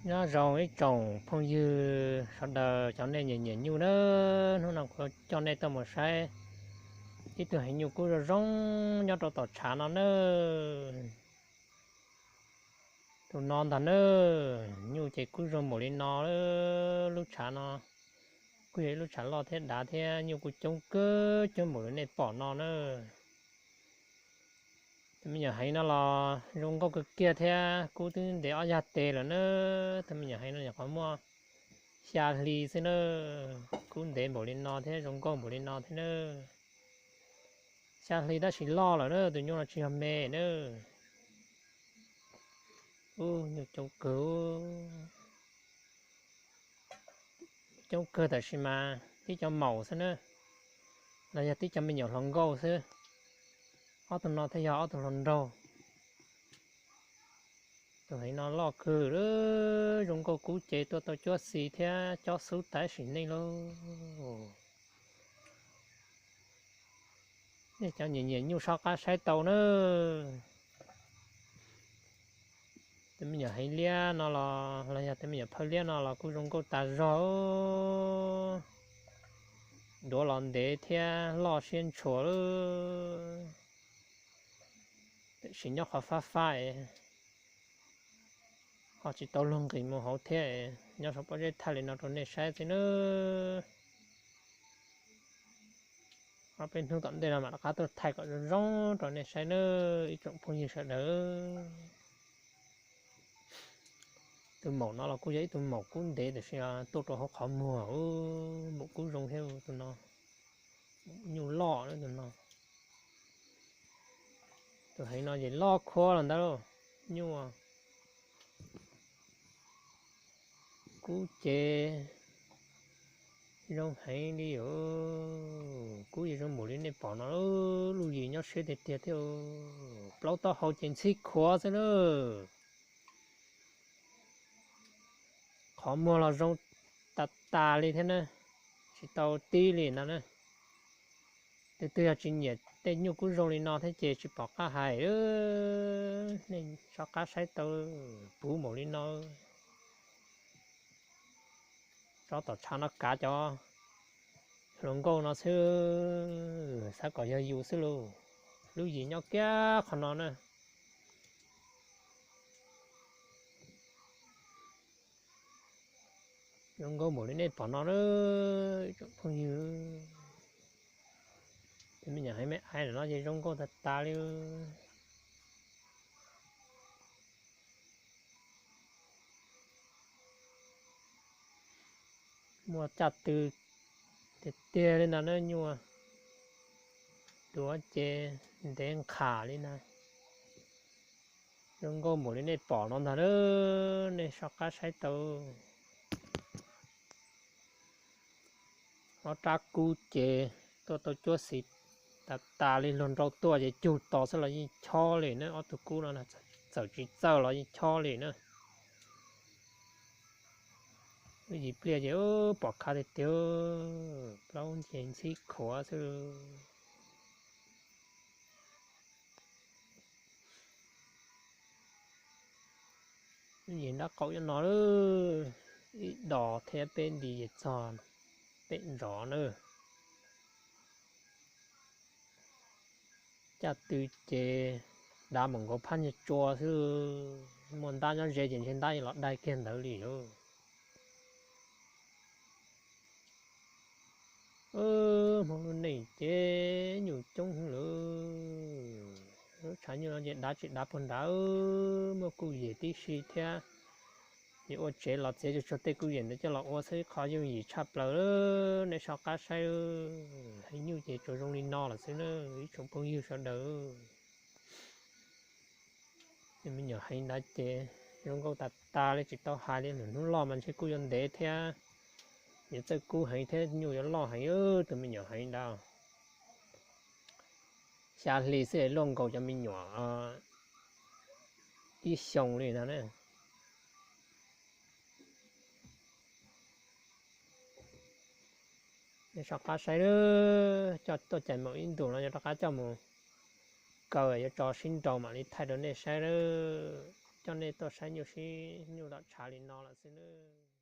Nyob zoo ib tsoom phooj ywg sawv daws cov nej nyiam nyiam nyuj na, hnub no kuv coj nej tuaj mus saib ib tug heev nyuj kub zoo zoo nyob rau tom tshav no na. Tus no ntag na, nyuj ces kub zoo npaum li no, lub tshav no kuj yog ib lub tshav loj thiab dav thiab nyuj kuj coob kawg coob npaum li nej pom no na. Tus me nyuam heev no los zoo nkauj kawg kiag thiab kub twb ntev ob yag tes lawm na. Tus me nyuam heev no nyuam qhuav muaj xya hli xwb na, kub ntev npaum li no thiab zoo nkauj npaum li no thiab na. Xya hli tab sis loj lawm na, tus nyuj no tsis yog me na. Ub, nyuj coob kawg, coob kawg tab sis mas tib co maum xwb na, los yog tib co me nyuam hluas nkauj xwb. Ob tug no thiaj yog ob tug hluas nraug. Tus heev no loj kawg, zoo nkauj kub ces tuaj tau cuab xis thiab cob xub tas sim neej lauj. Nej cov nyiam nyiam nyuj soj qab saib tau na. Tus me nyuam heev liab no los los yog tus me nyuam phawj liab no los kuj zoo nkauj tas zog, duav los ntev thiab loj siab ntshua lawm. Tiam sis nyob qhov fab fab es ho tsis tau luag nqis mus hauv thiab, nyob saum pob zeb thaij li no rau nej saib xwb nawb. Ob peb hnub tom ntej no mam rov qab tuaj thaij kom zoo zoo rau nej saib nawb ib tsoom phooj ywg sawv daws. Tus maum no los kuj yog ib tug maum kub ntev tiam sis tuaj rau hauv qhov muag, maum kub zoo thiab tus no, nyuj loj tus no. Tus heev no ces loj khuab los ntawd, nyuj kub ces zoo heev li os. Kub yeej zoo npaum li nej pom no, lub yim nyob siab tiag tiag thiab, plaub taub hau ces ntxhib khuav xwb na. Qhov muag los zoo tas tas li thiab na, tsis tau tib li no na. Tus twg yog tsis nyiam tej nyuj kub zoo li no thiab ces tsis pom qab hais, nej soj qab saib tau puv npaum li no. Tsob tom tshav no kav cov hluas nkauj no xwb, xav kom yog yus xwb lauj. Lub yim nyob kiag qhov no na. Zoo nkauj npaum li nej pom no na, tsoom phooj ywg. Tus me nyuam heev me aiv no ces zoo nkauj tas tas li. Muaj caj tw tiag tiag li ntag na, nyuj duav ces ntev nqham li ntag. Zoo nkauj npaum li nej pom no ntag na, nej soj qab saib tau. Ob rab kub ces tuaj tau cuab xis tas tas li, luag nrau tuaj ces cug tos xwb los yeej chob li na, ob tug kub no txawm tsis txawj los yeej chob li na. Lub yim pliaj ces pom khav tiag tiag, plaub nce ntxhib khuav xwb. Lub yim nrab qaum nyob no, ib dos thiab peb nti ces txog pem ntsov na. Caj tw ces dav mus nkaus phab nyuag tsua xwb, muaj ntab nyob ze ces ntshe ntab los dai kiag ntawd li lauj. Hmoob lub neej ces nyuj coob heev lawm. Lub tshav nyuj no ces dav tsis dav puag nrad, muaj kuj yem tib si thiab. Yus ua tsev los txiav tsuag tsuag tej kuj yem ntawd coj los ua xwb, ib qho yooj yim tshaj plaws. Nej soj qab saib, heev nyuj ces tsuas zoo li no lawm xwb na ib tsoom phooj ywg sawv daws. Me nyuam heev ntawd ces zoo nkauj tas tas li tsis tau hais li, lwm hnub loj mas ntshe kuj yuav ntev thiab. Yuav txawj kub heev thiab nyuj yuav loj heev tus me nyuam heev ntawd. Xya hli xwb es luaj nkaus cov me nyuam ib xyoos li ntag na. Nej soj qab saib, coj tuaj cais mus ib ntus no yuav rov qab coj mus kaw yuav tso sib nraus mam li thaij rau nej saib lawm. Coj nej tuaj saib nyuj sib nyuj tom tshav li no lawm xwb nawb.